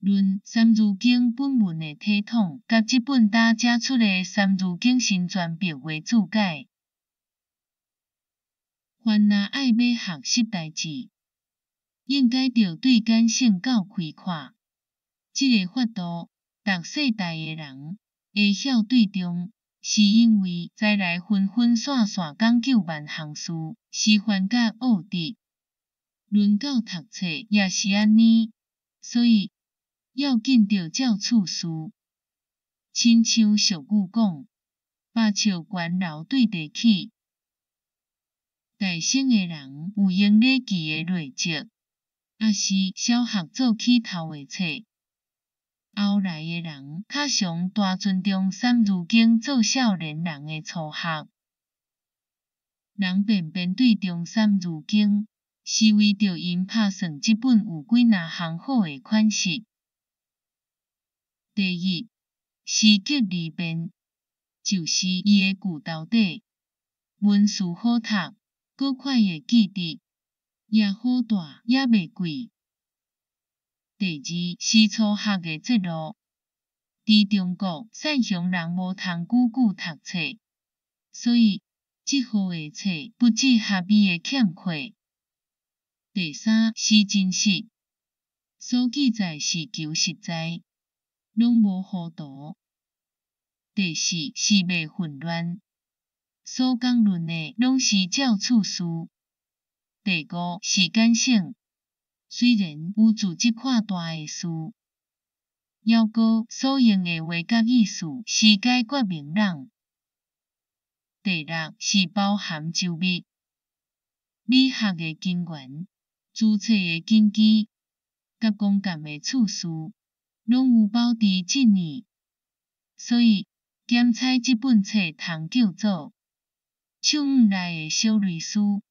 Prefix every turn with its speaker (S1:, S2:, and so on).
S1: 論三字經本文的體統，佮這本搭才出的三字經新傳白話注解。凡若愛欲學習代誌，應該著對感性夠開闊。這个法度，逐世代的人會曉對中，是因為再來分分散散講究萬項事，是煩甲惡直。輪到讀冊也是按呢，所以要緊著照次序。親像俗語講，百尺懸樓對地起。大省的人有用禮記的內則，抑是小學做起頭的冊。後來的人較常大尊重三字經做少年人的初學。人偏偏對中三字經，是為著𪜶拍算這本有幾若項好的款式。第一，是格而變，就是伊的句頭底，文辭好讀，閣快會記得，也好帶，也袂貴。第二是初學的節錄。佇中國，善雄人無通久久讀冊，所以這號的冊不致合伊的欠缺。第三是真實，所記載是求實在，攏無糊塗。第四是袂混亂，所講論的攏是照次序。第五是簡省，雖然有組織擴大的事，猶閣所用的話佮意思是解決明朗。第六是包含周密，理學的根源、註冊的根基，佮公干的次序，攏有保佇這呢。所以檢採這本冊通叫做手腕內的小螺絲。